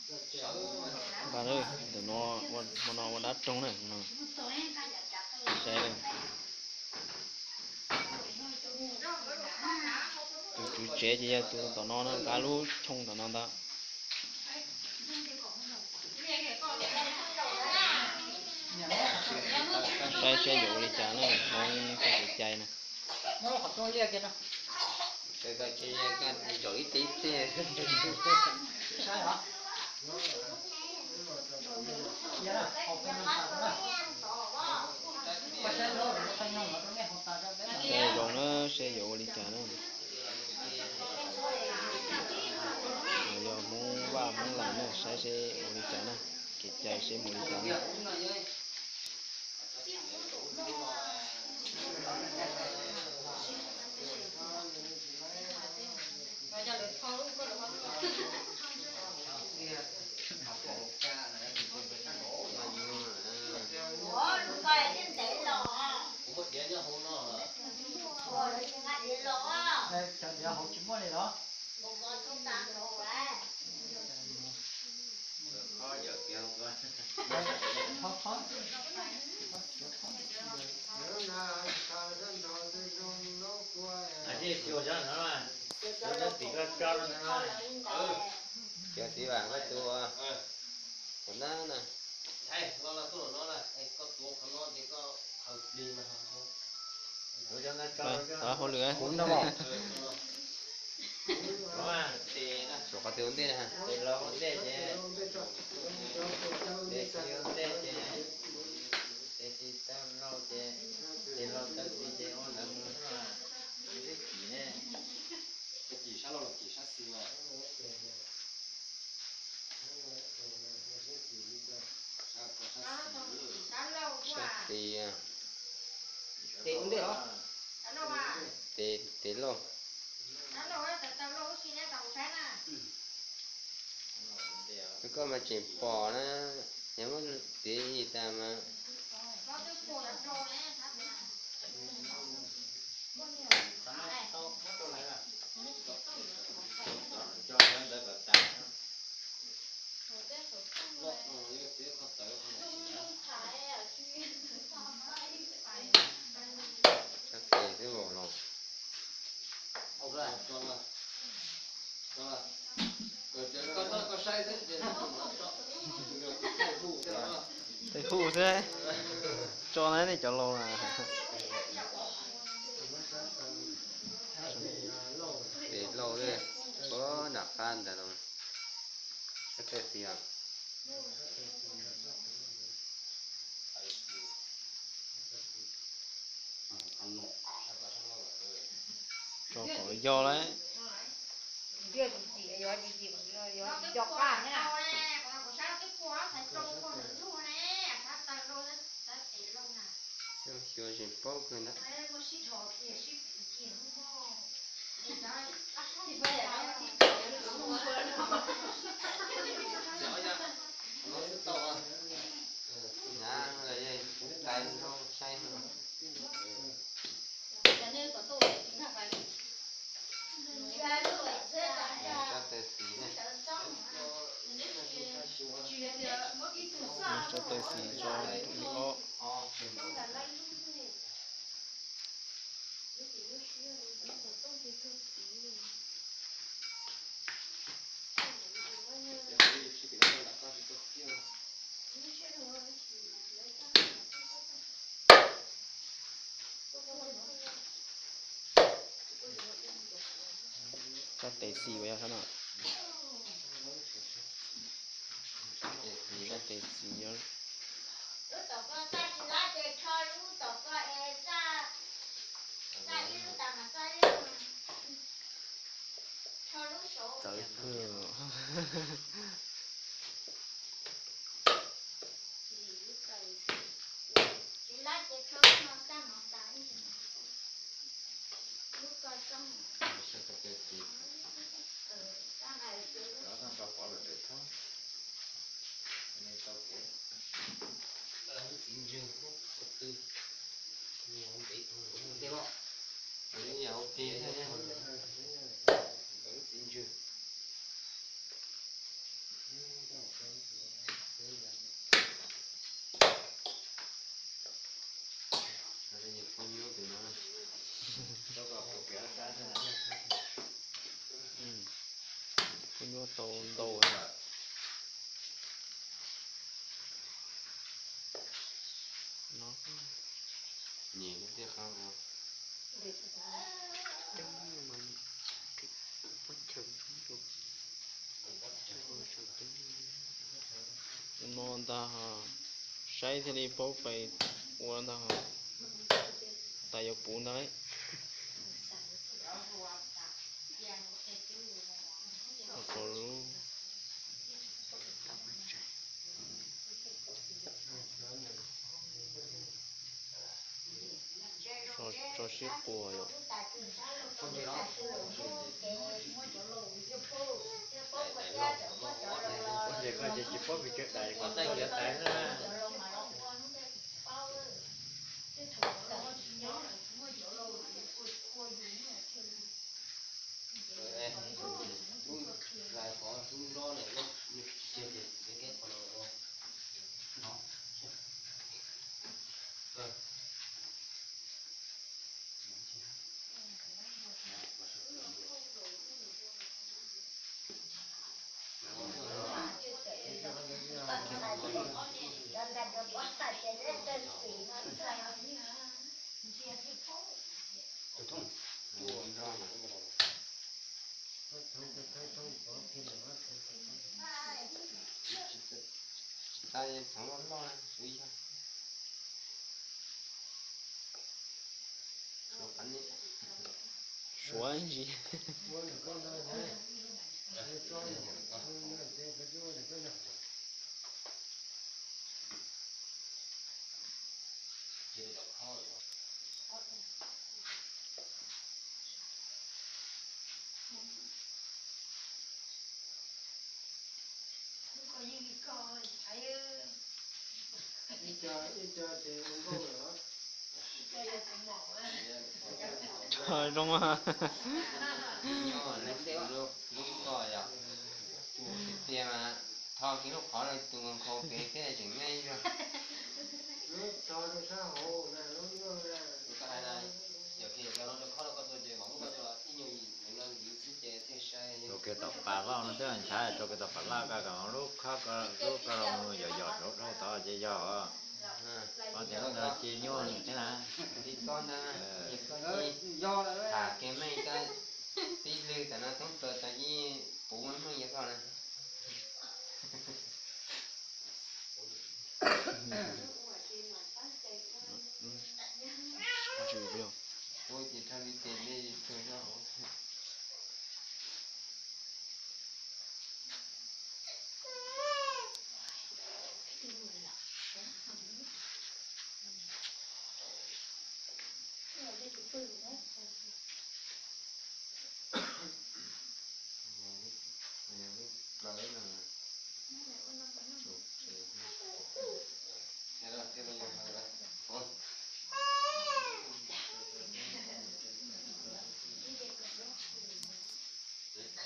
Npaj na, ntawm no, hmo no ua dab roog na no. Saib na. Tus tswv tsev ces yog tus tom no na, nqa lub choo tom no ntag. Saib seb yuav ua li cas na, Hmoob txoj kev cai na. Saib zoo na, seb yuav ua li cas na. Yog Hmoob Vaj Hmoob Laim na, saib seb ua li cas na, kev cai seb mus li cas na. Cov diav hauv tsis muaj li los? Cov txiv vam koj tus, kuv nab na. Hauj lwm. Suav qhov twg ua ntej na? Tes los ua ntej ces, tes tsis ua ntej ces, tes tsis tau laus ces, tes laus tau txiv ces ua ntawd mus xwb. Twb kim ne. Kim sab laug los kim sab xis mas. Sab xis. Tes ua ntej los? Tes, tes lauj. Koj mas tseem pom na, yog muab tiv tas mas. Sab tes xwb los. Tej hu xwb, tso na nej cov laus na. Tes lauj, puag nram qab ntawd los. Sab tes xis os. Tso kom yog lawm. Xyov tsis paub kawg ntag. Nav, tais nrau sai. Tso tes xis ne. Tso tes xis tso tus ib ob. Tso tes xis uas yog no. Tso tes xis yog. Txawv kawg. Txiv ntswg. Nyuaj tau ntau. No, nyiam tej qab no. Ub, no ntag, saib thiaj li paub pais ua ntag. Tas yuav puv ntag. Tso sib quas yom. Suav ntsis. Zoo. Lub ko yog, tiag mas tho kiag lub qhov no tus nkhaus pem thiab tseem me yog. Yog koj no rau khob rau koj tuaj ces mam muab koj coj los ib nyuag ib nyuag xwb ces thiaj sai. Ua kiag tom pas loj no xwb, ntshav rau kiag tom pas loj, koj kom lub khob, lub ko los yos yos rau dhau tod ces yog. Koj tias lub ntawd ces nyuaj thiab na. Li koj ntag, ces koj tham kev meej koj tib lwg tam no thoob plaws tas yeej puv meej meej yog koj na. Ua ces dhau li tes li tug noj hauv.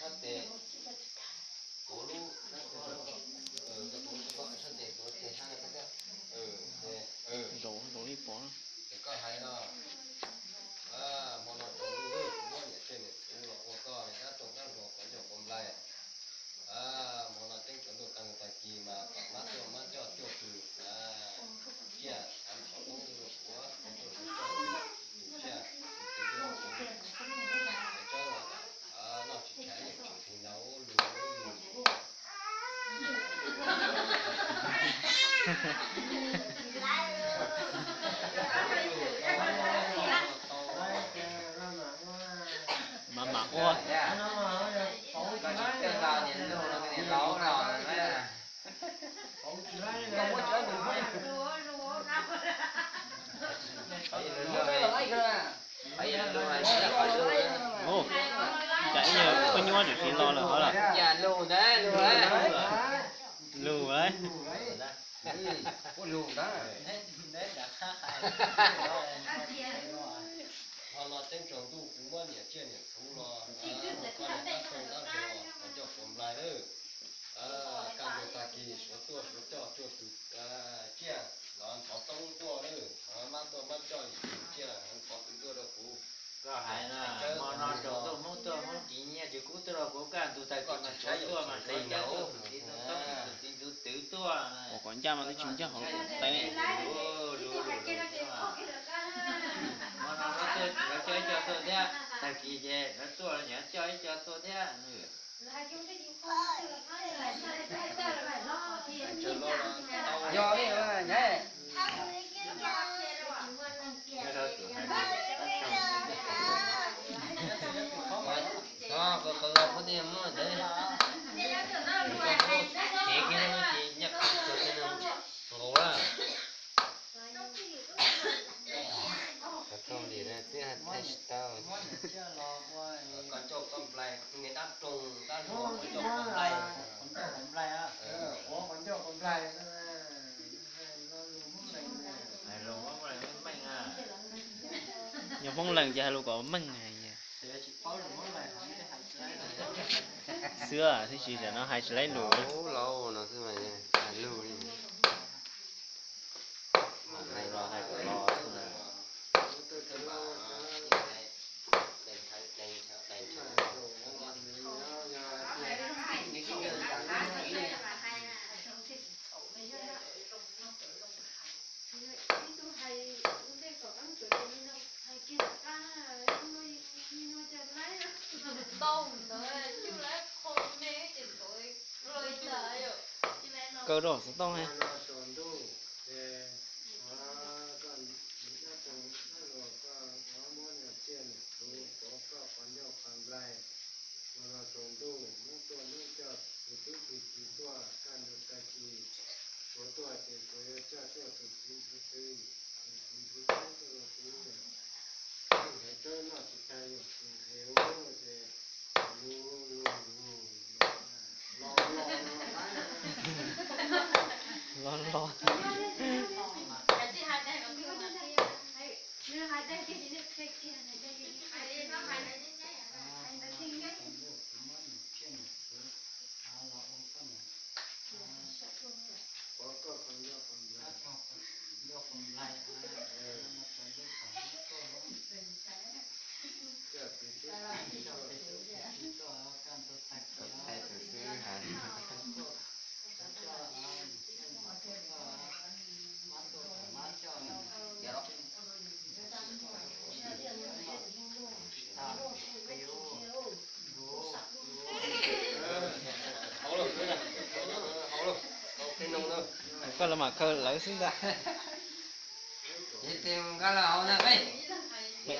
Sab tes, kuv lub, kuv lub, koj sab tes, kuv tes sab no koj thiab. Zoo, zoo li pom. Ces koj hais no, hmo no tsaus ntuj kuv muab niam tsiaj niam txhuv los ua koj dab roog dab nrog quav ncauj quav nplaig. Hmo no teeb tsaus ntuj tag kis mas kom mab tuaj mab coj cuaj tus, tsiaj thov toob tuaj rau kuv, kuv tuaj rau koj, tus tsiaj tus txiv tuaj rau kuv. Hais tsob los noj tsis tshav yeej tsis nqhis ntau lug lug. Mas mam ua. Mus, cas ib nyuag koj nyuaj tseem tsis los lawm hov lawm. Lug lauj. Hmo no teeb tsaus ntuj kuv muab niam tsiaj niam txhuv los ua koj dab roog dab nrog quav ncauj quav nplaig lawm. Kaj ntug tag kis suav tuaj suav coj cuaj tus tsiaj los thov toob tuaj lawm, mab tuaj mab coj yim tus tsiaj thov tus tuaj rau kuv. Koj hais no, hmo no tsaus ntuj Hmoob tuaj Hmoob ris nyiaj tsis kub Los kuv kaj ntug tag kis mas tsov tuaj mas tsov cab tuaj, tus txiv ntxub twv tuaj, ua kom ncaj mas twb tsis ncaj hauv tais ne. Hmo no lawv coj ib co tuaj thiab, tag kis ces lawv tuaj los nyuam coj ib co tuaj thiab. Yog li nyab. Qhov qhov los phob tias muab ntawd, ces kiag ces nyaj qhov txog tej no nkaus lawm. Koj ncauj koj nplai, nws dab roog dab hluas, koj ncauj koj nplai. Yog Hmoob Leeg ces hais lus kom meej. Xwb tib si tam no hais tsis laib lus. Laus no xwb mas hais lus li. Kaw rau xov tooj he. Ua no tsaus ntuj, hnub tuaj hnub coj, tus tub tus kiv tuaj, kaj ntug tag kis, tsov tuaj ces tsov yuav coj tuaj tus txiv ntxwv twv, tus txiv ntxwv twv tuaj tus txiv ntxwv twv, tus ntxhais tawb noj tsis tag yuam tus ntxhais ub ces lug lug lug los los los. Koj los mam khaws lawv xwb ntag. Pem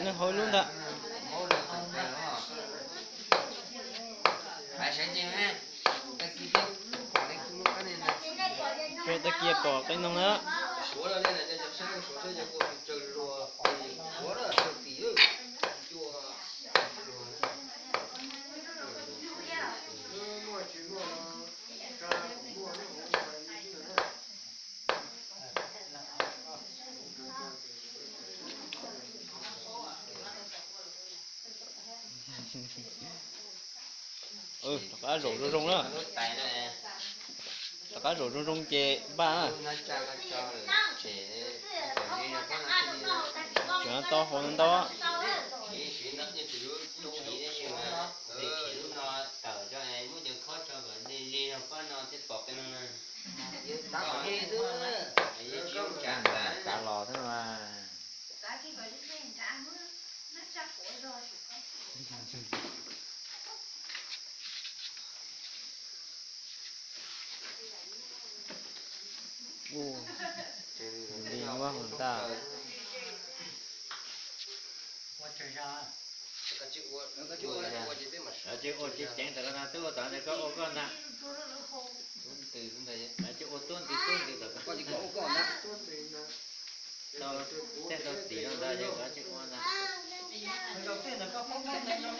neeg hauv lub ntag. Rau tag kis pom qe noog na. Rov qab zaum zoo zoo na. Rov qab zaum zoo zoo ces npaj na. Tseem tau hauv ntau. Txav los xwb mas. Ua, li muab hauv ntag. Lawv tsis ua tsis ceev rau koj ntag, twb ua tod ntag koj ua koj ntag. Lawv tsis ua tuab ntws tuab ntws rau koj. Tau tej tau tim no ntag ces lawv tsis ua ntag. Mam kiag lawm.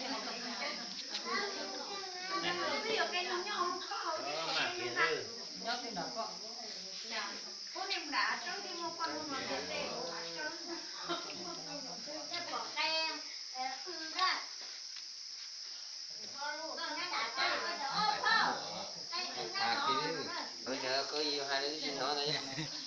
Ua cas koj yuav hais lawv tsis hnov ntag.